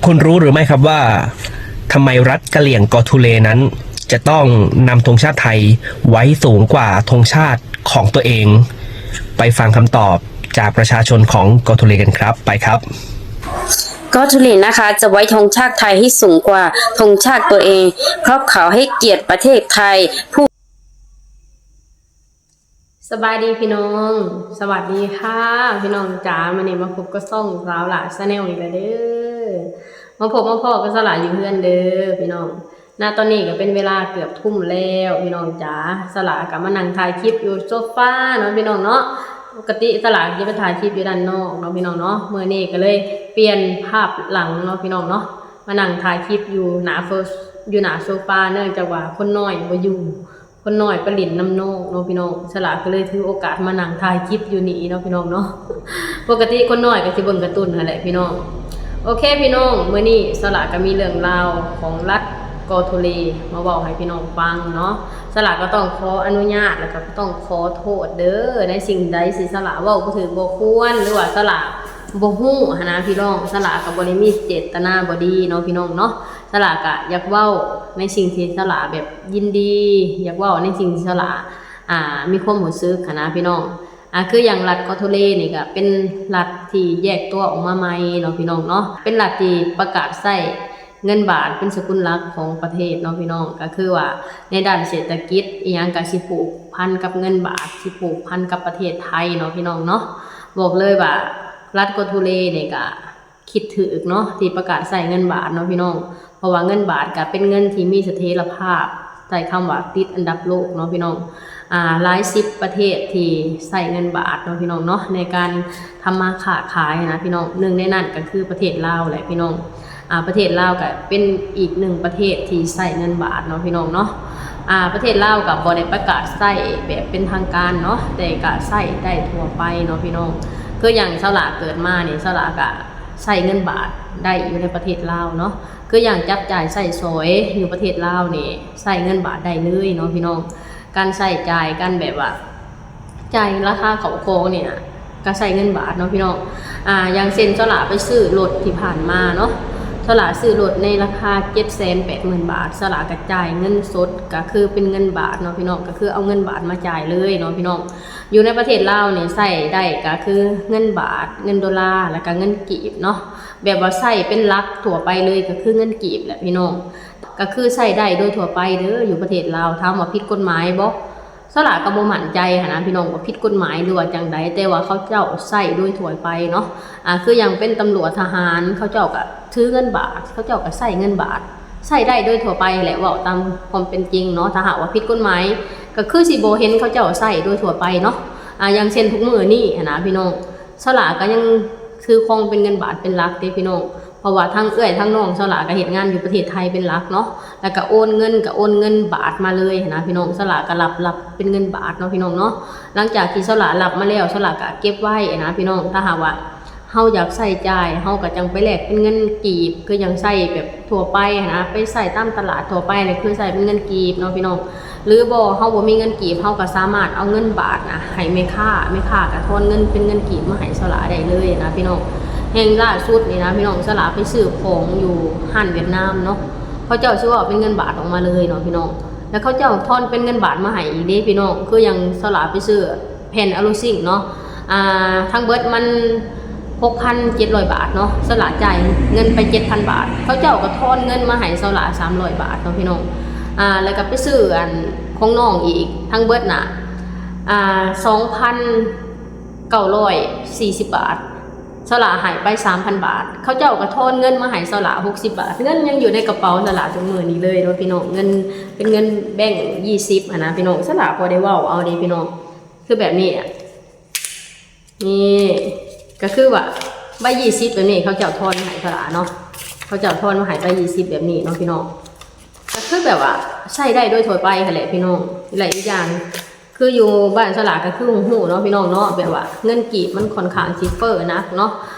คุณรู้หรือไม่ครับว่าทำไมรัฐกะเหรี่ยงกอทูเลนั้นจะต้องนำธงชาติไทยไว้สูงกว่าธงชาติของตัวเอง? ไปฟังคำตอบจากประชาชนของกอทูเลกันครับ ไปครับ กอทูเลนะคะ จะไว้ธงชาติไทยให้สูงกว่าธงชาติตัวเอง เพราะเขาให้เกียรติประเทศไทย ผู้ สบายดีพี่น้อง สวัสดีค่ะพี่น้องจ๋า มื้อนี้มาพบกับช่องสาวหล่า Channel อีกแล้วเด้อ มาพบมาพ้อกับสาวหล่าอยู่เฮือนเด้อพี่น้อง ณ ตอนนี้ก็เป็นเวลาเกือบทุ่มแล้วพี่น้องจ๋า สาวหล่าก็มานั่งถ่ายคลิปอยู่โซฟาเนาะพี่น้องเนาะ ปกติสาวหล่าก็จะไปถ่ายคลิปอยู่ด้านนอกเนาะพี่น้องเนาะ มื้อนี้ก็เลยเปลี่ยนภาพหลังเนาะพี่น้องเนาะ มานั่งถ่ายคลิปอยู่หน้าโซ- อยู่หน้าโซฟา เนื่องจากว่าคนน้อยบ่อยู่ คนน้อยไปหลิ้นนำน้องเนาะพี่น้อง สาวหล่าก็เลยถือโอกาสมานั่งถ่ายคลิปอยู่นี่เนาะพี่น้องเนาะ ปกติคนน้อยก็สิเบิ่งการ์ตูนหั้นแหละพี่น้อง โอเคพี่น้อง มื้อนี้สาวหล่าก็มีเรื่องราวของรัฐกอโทเลมาเว้าให้พี่น้องฟังเนาะ สาวหล่าก็ต้องขออนุญาต แล้วก็ต้องขอโทษเด้อ ในสิ่งใดที่สาวหล่าเว้าบ่ถูกบ่ควร หรือว่าสาวหล่าบ่ฮู้หั้นนะพี่น้อง สาวหล่าก็บ่ได้มีเจตนาบ่ดีเนาะพี่น้องเนาะ สาวหล่าก็อยากเว้าในสิ่งที่สาวหล่าแบบยินดี อยากเว้าในสิ่งที่สาวหล่า ອ່າ ມີຄວາມຮູ້ສຶກຫັ້ນນະພີ່ນ້ອງ ອ່າ ຄືຢ່າງລັດກອໂທເລນີ້ກະເປັນລັດທີ່ແຍກຕົວອອກມາໃໝ່ເນາະພີ່ນ້ອງເນາະ ເປັນລັດທີ່ປະກາດໃຊ້ເງິນບາດເປັນສະກຸນຫຼັກຂອງປະເທດເນາະພີ່ນ້ອງ ກະຄືວ່າໃນດ້ານເສດຖະກິດອີ່ຫຍັງກະຊິຜູກພັນກັບເງິນບາດ ຊິຜູກພັນກັບປະເທດໄທເນາະພີ່ນ້ອງເນາະ ບອກເລີຍວ່າລັດກອໂທເລນີ້ກະ ຄິດຖືກເນາະ ທີ່ປະກາດໃຊ້ເງິນບາດເນາະພີ່ນ້ອງ ເພາະວ່າເງິນບາດກະເປັນເງິນທີ່ມີສະເຖຍລະພາບ ໃຊ້ຄຳວ່າຕິດອັນດັບໂລກເນາະພີ່ນ້ອງ ອ່າ ຫຼາຍສິບປະເທດທີ່ໃຊ້ເງິນບາດເນາະພີ່ນ້ອງເນາະ ໃນການທຳມາຄ້າຂາຍນະພີ່ນ້ອງ ໜຶ່ງໃນນັ້ນກະຄືປະເທດລາວແຫຼະພີ່ນ້ອງ ອ່າ ປະເທດລາວກະເປັນອີກໜຶ່ງປະເທດທີ່ໃຊ້ເງິນບາດເນາະພີ່ນ້ອງເນາະ ອ່າ ປະເທດລາວກະບໍ່ໄດ້ປະກາດໃຊ້ແບບເປັນທາງການເນາະ ແຕ່ກະໃຊ້ໄດ້ທົ່ວໄປເນາະພີ່ນ້ອງ ຄືຢ່າງຊາວຫຼ້າເກີດມານີ້ ຊາວຫຼ້າກະ ໃຊ້ເງິນບາດໄດ້ຢູ່ໃນປະເທດລາວເນາະ ຄືຢ່າງຈັບຈ່າຍໃຊ້ສອຍຢູ່ປະເທດລາວນີ້ ໃຊ້ເງິນບາດໄດ້ເລີຍເນາະພີ່ນ້ອງ ການໃຊ້ຈ່າຍ ການແບບວ່າ ຈ່າຍລາຄາເຂົ້າຂອງນີ້ນະ ກະໃຊ້ເງິນບາດເນາະພີ່ນ້ອງ ອ່າ ຢ່າງເຊັ່ນ ຊາວຫຼ້າໄປຊື້ລົດທີ່ຜ່ານມາເນາະ ຊາວຫຼ້າຊື້ລົດໃນລາຄາເຈັດແສນແປດໝື່ນບາດ ຊາວຫຼ້າກະຈ່າຍເງິນສົດ ກະຄືເປັນເງິນບາດເນາະພີ່ນ້ອງ ກະຄືເອົາເງິນບາດມາຈ່າຍເລີຍເນາະພີ່ນ້ອງ ຢູ່ໃນປະເທດລາວນີ້ໃຊ້ໄດ້ກະຄືເງິນບາດ ເງິນໂດລາ ແລ້ວກະເງິນກີບເນາະ ແບບວ່າໃຊ້ເປັນຫຼັກທົ່ວໄປເລີຍກະຄືເງິນກີບແຫຼະພີ່ນ້ອງ ກະຄືໃຊ້ໄດ້ໂດຍທົ່ວໄປເດີ ຢູ່ປະເທດລາວ ຖາມວ່າຜິດກົດໝາຍບໍ່ ສາວຫຼ້າກະບໍ່ໝັ້ນໃຈຫັ້ນນະພີ່ນ້ອງ ວ່າຜິດກົດໝາຍ ຫຼືວ່າຈັ່ງໃດ ແຕ່ວ່າເຂົາເຈົ້າໃຊ້ໂດຍທົ່ວໄປເນາະ ອ່າ ຄືຢ່າງເປັນຕຳຫຼວດ ທະຫານ ເຂົາເຈົ້າກະຖືເງິນບາດ ເຂົາເຈົ້າກະໃຊ້ເງິນບາດ ໃຊ້ໄດ້ໂດຍທົ່ວໄປແຫຼະ ເວົ້າຕາມຄວາມເປັນຈິງເນາະ ຖ້າຫາກວ່າຜິດກົດໝາຍ ກະຄືຊິບໍ່ເຫັນເຂົາເຈົ້າໃຊ້ໂດຍທົ່ວໄປເນາະ ອ່າ ຢ່າງເຊັ່ນທຸກມື້ນີ້ຫັ້ນນະພີ່ນ້ອງ ສາວຫຼ້າກະຍັງຖືຄອງເປັນເງິນບາດເປັນຫຼັກເດ້ພີ່ນ້ອງ ເພາະວ່າທັງເອື້ອຍທັງນ້ອງສາວຫຼ້າກະເຮັດງານຢູ່ປະເທດໄທເປັນຫຼັກເນາະ ແລ້ວກະໂອນເງິນ ກະໂອນເງິນບາດມາເລີຍຫັ້ນນະພີ່ນ້ອງ ສາວຫຼ້າກະຮັບ ຮັບເປັນເງິນບາດເນາະພີ່ນ້ອງເນາະ ຫຼັງຈາກທີ່ສາວຫຼ້າຮັບມາແລ້ວ ສາວຫຼ້າກະເກັບໄວ້ຫັ້ນນະພີ່ນ້ອງ ຖ້າຫາກວ່າ ເຮົາຢາກໃຊ້ຈ່າຍ ເຮົາກະຈັ່ງໄປແລກເປັນເງິນກີບ ຄືຈັ່ງໃຊ້ແບບທົ່ວໄປຫັ້ນນະ ໄປໃຊ້ຕາມຕະຫຼາດທົ່ວໄປນີ້ ຄືໃຊ້ເປັນເງິນກີບເນາະພີ່ນ້ອງ ຫຼືບໍ່ເຮົາບໍ່ມີເງິນກີບ ເຮົາກະສາມາດເອົາເງິນບາດນະໃຫ້ແມ່ຄ້າ ແມ່ຄ້າກະທອນເງິນເປັນເງິນກີບມາໃຫ້ສາວຫຼ້າໄດ້ເລີຍນະພີ່ນ້ອງ ແຮ່ງລ່າສຸດນີ້ນະພີ່ນ້ອງ ສາວຫຼ້າໄປຊື້ຂອງຢູ່ຮ້ານຫວຽດນາມເນາະ ເຂົາເຈົ້າຊິເວົ້າເປັນເງິນບາດອອກມາເລີຍເນາະພີ່ນ້ອງ ແລ້ວເຂົາເຈົ້າທອນເປັນເງິນບາດມາໃຫ້ອີກເດ້ພີ່ນ້ອງ ຄືຢ່າງສາວຫຼ້າໄປຊື້ ແຜ່ນອາລູຊິງເນາະ ອ່າ ທັງເບິດມັນຫົກພັນເຈັດຮ້ອຍບາດເນາະ ສາວຫຼ້າຈ່າຍເງິນໄປເຈັດພັນບາດ ເຂົາເຈົ້າກະທອນເງິນມາໃຫ້ສາວຫຼ້າສາມຮ້ອຍບາດເນາະພີ່ນ້ອງ ອ່າ ແລ້ວກະໄປຊື້ອັນຂອງນ້ອງອີກ ທັງເບິດນະ ອ່າ ສອງພັນເກົ້າຮ້ອຍສີ່ສິບບາດ ສາວຫຼ້າໃຫ້ໄປສາມພັນບາດ ເຂົາເຈົ້າກະທອນເງິນມາໃຫ້ສາວຫຼ້າຫົກສິບບາດ ເງິນຍັງຢູ່ໃນກະເປົາສາວຫຼ້າຈົນມື້ນີ້ເລີຍເນາະພີ່ນ້ອງ ເງິນເປັນເງິນແບັງຍີ່ສິບຫັ້ນນະພີ່ນ້ອງ ສາວຫຼ້າບໍ່ໄດ້ເວົ້າເອົາເດ້ພີ່ນ້ອງ ຄືແບບນີ້ ນີ້ກະຄືວ່າໃບຍີ່ສິບແບບນີ້ ເຂົາເຈົ້າທອນມາໃຫ້ສາວຫຼ້າເນາະ ເຂົາເຈົ້າທອນມາໃຫ້ໃບຍີ່ສິບແບບນີ້ເນາະພີ່ນ້ອງ ກະຄືແບບວ່າໃຊ້ໄດ້ໂດຍທົ່ວໄປຫັ້ນແຫຼະພີ່ນ້ອງ ແລະອີກຢ່າງ ຄືຢູ່ບ້ານສາວຫຼ້າກະຄືຮູ້ເນາະພີ່ນ້ອງເນາະ ແບບວ່າເງິນກີບມັນຂ້ອນຂ້າງຊິເຟີ້ໜັກເນາະ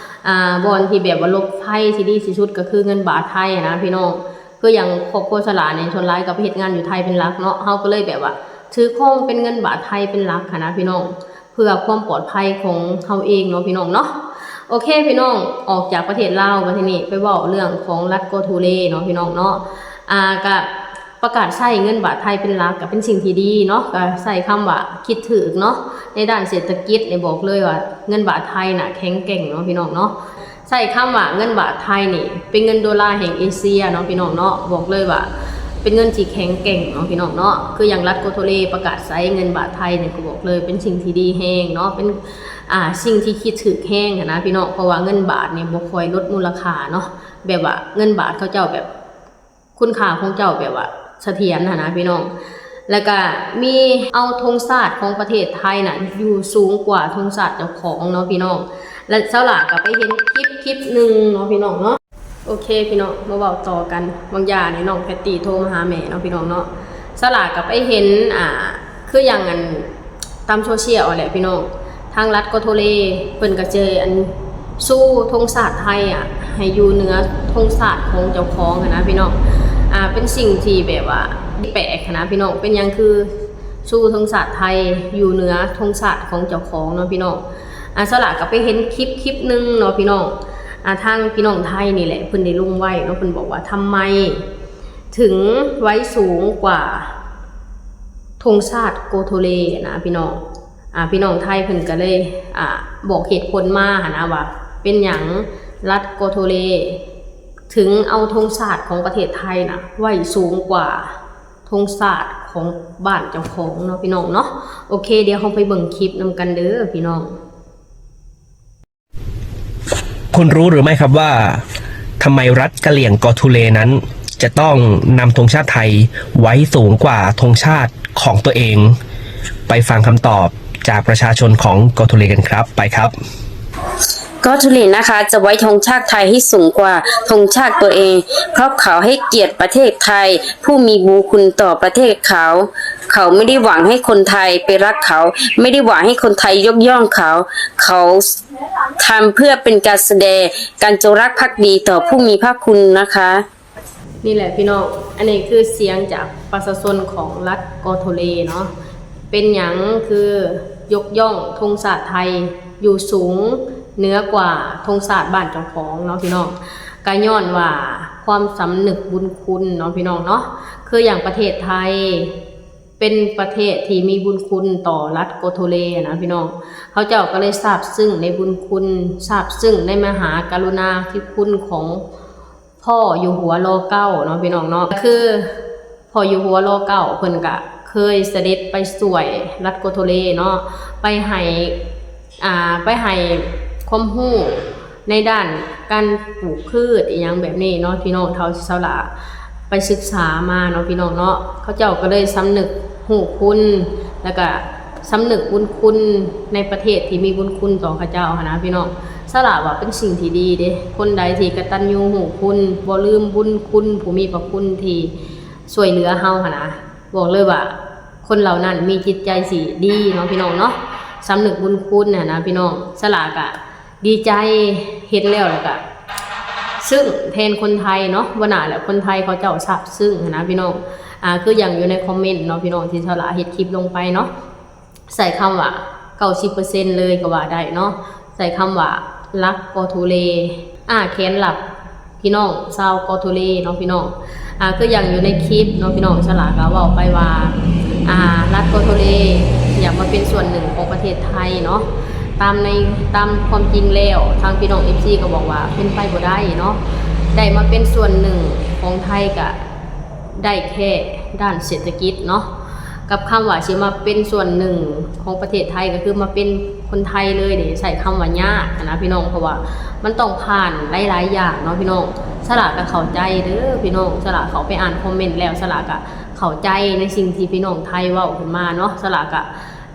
ອ່າ ບ່ອນທີ່ແບບວ່າຫຼົບໄພທີ່ດີທີ່ສຸດກະຄືເງິນບາດໄທຫັ້ນນະພີ່ນ້ອງ ຄືຢ່າງຄອບຄົວສາວຫຼ້ານີ້ ສ່ວນຫຼາຍກະໄປເຮັດງານຢູ່ໄທເປັນຫຼັກເນາະ ເຮົາກະເລີຍແບບວ່າ ຖືຄອງເປັນເງິນບາດໄທເປັນຫຼັກຫັ້ນນະພີ່ນ້ອງ ເພື່ອຄວາມປອດໄພຂອງເຮົາເອງເນາະພີ່ນ້ອງເນາະ ໂອເຄພີ່ນ້ອງ, ອອກຈາກປະເທດລາວ ບັດທີນີ້ໄປເວົ້າເລື່ອງຂອງລັດໂກທູເລເນາະພີ່ນ້ອງເນາະ. ອ່າ ກະປະກາດໃຊ້ເງິນບາດໄທເປັນຫຼັກ ກະເປັນສິ່ງທີ່ດີເນາະ, ກະໃຊ້ຄຳວ່າຄິດຖືກເນາະ. ໃນດ້ານເສດຖະກິດນີ້ບອກເລີຍວ່າເງິນບາດໄທນະແຂງແກ່ງເນາະພີ່ນ້ອງເນາະ. ໃຊ້ຄຳວ່າເງິນບາດໄທນີ້ເປັນເງິນໂດລາແຫ່ງເອເຊຍເນາະພີ່ນ້ອງເນາະ, ບອກເລີຍວ່າເປັນເງິນທີ່ແຂງແກ່ງເນາະພີ່ນ້ອງເນາະ. ຄືຢ່າງລັດໂກທູເລປະກາດໃຊ້ເງິນບາດໄທນີ້ ກໍບອກເລີຍເປັນສິ່ງທີ່ດີແຮງເນາະ, ເປັນ ອ່າ ສິ່ງທີ່ຄິດຖືກແຮງຫັ້ນນະພີ່ນ້ອງ, ເພາະວ່າເງິນບາດນີ້ບໍ່ຄ່ອຍລົດມູນລະຄ່າເນາະ, ແບບວ່າເງິນບາດເຂົາເຈົ້າແບບ ຄຸນຄ່າຂອງເຈົ້າແບບວ່າສະຖຽນຫັ້ນນະພີ່ນ້ອງ. ແລ້ວກະມີເອົາທຸງຊາດຂອງປະເທດໄທນະຢູ່ສູງກວ່າທຸງຊາດເຈົ້າຂອງເນາະພີ່ນ້ອງ. ແລະ ສາວຫຼ້າກໍໄປເຫັນຄລິບ ຄລິບໜຶ່ງເນາະພີ່ນ້ອງເນາະ. ໂອເຄພີ່ນ້ອງ, ມາເວົ້າຕໍ່ກັນ. ບາງຢ່າງນີ້ນ້ອງແພັດຕີ້ໂທມາຫາແມ່ເນາະພີ່ນ້ອງເນາະ. ສາວຫຼ້າກໍໄປເຫັນ ອ່າ ຄືຢ່າງອັນ ຕາມໂຊຊຽວຫັ້ນແຫຼະພີ່ນ້ອງ, ທາງລັດໂກທູເລເພິ່ນກໍຈະ ອັນ ຊູທຸງຊາດໄທອະ ໃຫ້ຢູ່ເໜືອທຸງຊາດຂອງເຈົ້າຂອງຫັ້ນນະພີ່ນ້ອງ. ອ່າ ເປັນສິ່ງທີ່ແບບວ່າແປກຫັ້ນນະພີ່ນ້ອງ, ເປັນຫຍັງຄືຊູທຸງຊາດໄທຢູ່ເໜືອທຸງຊາດຂອງເຈົ້າຂອງເນາະພີ່ນ້ອງ. ອ່າ ສາວຫຼ້າກໍໄປເຫັນຄລິບ ຄລິບໜຶ່ງເນາະພີ່ນ້ອງ, ອ່າ ທາງພີ່ນ້ອງໄທນີ້ແຫຼະ ເພິ່ນໄດ້ລົງໄວ້ເນາະ, ເພິ່ນບອກວ່າ ທຳໄມເຖິງໄວ້ສູງກວ່າ ທຸງຊາດໂກທູເລນະພີ່ນ້ອງ. ອ່າ ພີ່ນ້ອງໄທເພິ່ນກໍເລີຍ ອ່າ ບອກເຫດຜົນມາຫັ້ນນະວ່າ ເປັນຫຍັງລັດໂກທູເລເຖິງເອົາທຸງຊາດຂອງປະເທດໄທນະໄວ້ສູງກວ່າທຸງຊາດຂອງບ້ານເຈົ້າຂອງເນາະພີ່ນ້ອງເນາະ. ໂອເຄ, ດຽວເຮົາໄປເບິ່ງຄລິບນຳກັນເດີພີ່ນ້ອງ. คุณรู้หรือไม่ครับว่าทำไมรัฐกะเหรี่ยงกอทูเลนั้น จะต้องนำธงชาติไทยไว้สูงกว่าธงชาติของตัวเอง ไปฟังคำตอบจากประชาชนของกอทูเลกันครับ ไปครับ กอทูเลนะคะ จะไว้ธงชาติไทยให้สูงกว่าธงชาติตัวเอง เพราะเขาให้เกียรติประเทศไทย ผู้มีบุญคุณต่อประเทศเขา เขาไม่ได้หวังให้คนไทยไปรักเขา ไม่ได้หวังให้คนไทยยกย่องเขา เขาทำเพื่อเป็นการแสดงการจงรักภักดีต่อผู้มีพระคุณนะคะ ນີ້ແຫຼະພີ່ນ້ອງ, ອັນນີ້ຄືສຽງຈາກປະຊາຊົນຂອງລັດກອທູເລເນາະ. ເປັນຫຍັງຄືຍົກຍ້ອງທຸງຊາດໄທຢູ່ສູງເໜືອກວ່າທຸງຊາດບ້ານເຈົ້າຂອງເນາະພີ່ນ້ອງ? ກະຍ້ອນວ່າຄວາມສຳນຶກບຸນຄຸນເນາະພີ່ນ້ອງເນາະ. ຄືຢ່າງປະເທດໄທ ເປັນປະເທດທີ່ມີບຸນຄຸນຕໍ່ລັດໂກທູເລນະພີ່ນ້ອງ, ເຂົາເຈົ້າກໍເລີຍຊາບຊຶ້ງໃນບຸນຄຸນ ຊາບຊຶ້ງໃນມະຫາກະລຸນາທິຄຸນຂອງພໍ່ຢູ່ຫົວລໍເກົ້າເນາະພີ່ນ້ອງເນາະ. ຄືພໍ່ຢູ່ຫົວລໍເກົ້າເພິ່ນກະເຄີຍສະເດັດໄປຊ່ວຍລັດໂກທູເລເນາະ, ໄປໃຫ້ ອ່າ ໄປໃຫ້ຄວາມຮູ້ ໃນດ້ານການປູກພືດອີ່ຫຍັງແບບນີ້ເນາະພີ່ນ້ອງ, ເທົ່າທີ່ສາວຫຼ້າໄປສຶກສາມາເນາະພີ່ນ້ອງເນາະ. ເຂົາເຈົ້າກໍເລີຍສຳນຶກຮູ້ຄຸນ ແລ້ວກະສຳນຶກບຸນຄຸນໃນປະເທດທີ່ມີບຸນຄຸນຕໍ່ເຂົາເຈົ້າຫັ້ນນະພີ່ນ້ອງ. ສາວຫຼ້າວ່າເປັນສິ່ງທີ່ດີເດ້, ຄົນໃດທີ່ກະຕັນຍູຮູ້ຄຸນ ບໍ່ລືມບຸນຄຸນຜູ້ມີພະຄຸນທີ່ຊ່ວຍເຫຼືອເຮົາຫັ້ນນະ, ບອກເລີຍວ່າຄົນເຫຼົ່ານັ້ນມີຈິດໃຈທີ່ດີເນາະພີ່ນ້ອງເນາະ, ສຳນຶກບຸນຄຸນຫັ້ນນະພີ່ນ້ອງ. ສາວຫຼ້າກະ ດີໃຈເຫັນແລ້ວ ແລ້ວກະຊຶ້ງແທນຄົນໄທເນາະ, ບໍ່ໜ້າແຫຼະ ຄົນໄທເຂົາເຈົ້າຊາບຊຶ້ງຫັ້ນນະພີ່ນ້ອງ. ອ່າ ຄືຢ່າງຢູ່ໃນຄອມເມັນເນາະພີ່ນ້ອງ ທີ່ສາວຫຼ້າເຮັດຄລິບລົງໄປເນາະ, ໃຊ້ຄຳວ່າເກົ້າສິບເປີເຊັນເລີຍກໍວ່າໄດ້ເນາະ, ໃຊ້ຄຳວ່າລັກກອທູເລ ອ້າແຂນລັບ ພີ່ນ້ອງຊາວກອທູເລເນາະພີ່ນ້ອງ. ອ່າ ຄືຢ່າງຢູ່ໃນຄລິບເນາະພີ່ນ້ອງ, ສາວຫຼ້າກໍເວົ້າໄປວ່າ ອ່າ ລັດກອທູເລຢາກມາເປັນສ່ວນໜຶ່ງຂອງປະເທດໄທເນາະ. ຕາມໃນ ຕາມຄວາມຈິງແລ້ວ ທາງພີ່ນ້ອງເອັຟຊີກໍບອກວ່າເປັນໄປບໍ່ໄດ້ເນາະ, ໄດ້ມາເປັນສ່ວນໜຶ່ງຂອງໄທກະໄດ້ແຄ່ດ້ານເສດຖະກິດເນາະ. ກັບຄຳວ່າຊິມາເປັນສ່ວນໜຶ່ງຂອງປະເທດໄທ ກໍຄືມາເປັນຄົນໄທເລີຍນີ້ ໃຊ້ຄຳວ່າຍາກຫັ້ນນະພີ່ນ້ອງ, ເພາະວ່າມັນຕ້ອງຜ່ານຫຼາຍໆຢ່າງເນາະພີ່ນ້ອງ. ສາວຫຼ້າກໍເຂົ້າໃຈເດີພີ່ນ້ອງ, ສາວຫຼ້າເຂົ້າໄປອ່ານຄອມເມັນແລ້ວ ສາວຫຼ້າກໍເຂົ້າໃຈໃນສິ່ງທີ່ພີ່ນ້ອງໄທເວົ້າຂຶ້ນມາເນາະ. ສາວຫຼ້າກໍ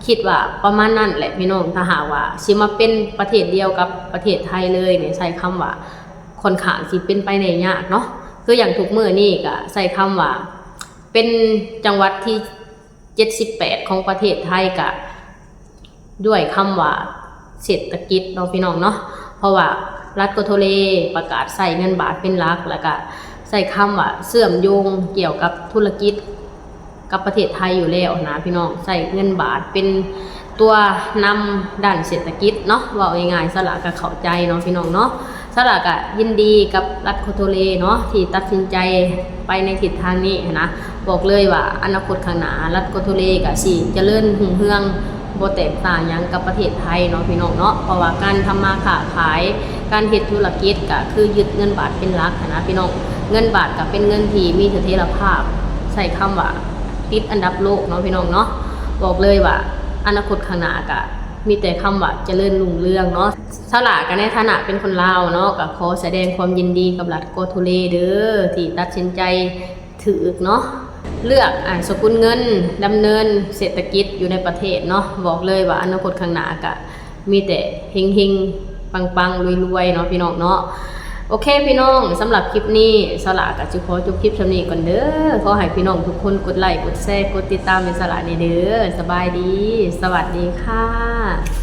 ຄິດວ່າປະມານນັ້ນແຫຼະພີ່ນ້ອງ, ຖ້າຫາກວ່າຊິມາເປັນປະເທດດຽວກັບປະເທດໄທເລີຍນີ້ ໃຊ້ຄຳວ່າຄ່ອນຂ້າງຊິເປັນໄປໄດ້ຍາກເນາະ. ຄືຢ່າງທຸກມື້ນີ້ກໍໃຊ້ຄຳວ່າເປັນຈັງຫວັດທີ ເຈັດສິບແປດຂອງປະເທດໄທ ກະດ້ວຍຄຳວ່າເສດຖະກິດເນາະພີ່ນ້ອງເນາະ, ເພາະວ່າລັດໂກທູເລປະກາດໃຊ້ເງິນບາດເປັນຫຼັກ ແລ້ວກະໃຊ້ຄຳວ່າເຊື່ອມໂຍງກ່ຽວກັບທຸລະກິດກັບປະເທດໄທຢູ່ແລ້ວນະພີ່ນ້ອງ, ໃຊ້ເງິນບາດເປັນ ຕົວນຳດ້ານເສດຖະກິດເນາະ ເວົ້າງ່າຍໆ ສາລາກໍເຂົ້າໃຈເນາະພີ່ນ້ອງເນາະ. ສາລາກໍຍິນດີກັບລັດໂກໂທເລເນາະ ທີ່ຕັດສິນໃຈໄປໃນທິດທາງນີ້ຫັ້ນນະ. ບອກເລີຍວ່າອະນາຄົດຂ້າງໜ້າ ລັດໂກໂທເລກໍຊິຈະເລີນຮຸ່ງເຮືອງ ບໍ່ແຕກຕ່າງຫຍັງກັບປະເທດໄທເນາະພີ່ນ້ອງເນາະ. ເພາະວ່າການທຳມາຄ້າຂາຍ ການເຮັດທຸລະກິດກໍຄືຍຶດເງິນບາດເປັນຫຼັກຫັ້ນນະພີ່ນ້ອງ. ເງິນບາດກໍເປັນເງິນທີ່ມີສະຖຽນລະພາບ ໃຊ້ຄຳວ່າຕິດອັນດັບໂລກເນາະພີ່ນ້ອງເນາະ. ບອກເລີຍວ່າອະນາຄົດຂ້າງໜ້າກໍມີແຕ່ຄຳວ່າຈະເລີນຮຸ່ງເຮືອງເນາະ. ສາລາກໍໃນຖານະເປັນຄົນລາວເນາະ ກໍຂໍສະແດງຄວາມຍິນດີກັບລັດໂກໂທເລເດີ ທີ່ຕັດສິນໃຈຖືກເນາະ ເລືອກ ອາ ສະກຸນເງິນ ດຳເນີນເສດຖະກິດຢູ່ໃນປະເທດເນາະ. ບອກເລີຍວ່າອະນາຄົດຂ້າງໜ້າກະມີແຕ່ເຮັງໆ ປັງໆ ລວຍໆ ເນາະພີ່ນ້ອງເນາະ. ໂອເຄພີ່ນ້ອງ ສຳລັບຄລິບນີ້ ສາລາກະຊິຂໍຈົບຄລິບສ່ຳນີ້ກ່ອນເດີ. ຂໍໃຫ້ພີ່ນ້ອງທຸກຄົນກົດໄລ ກົດແຊ ກົດຕິດຕາມໃຫ້ສາລາແດ່ເດີ. ສະບາຍດີ ສະຫວັດດີຄ່ະ.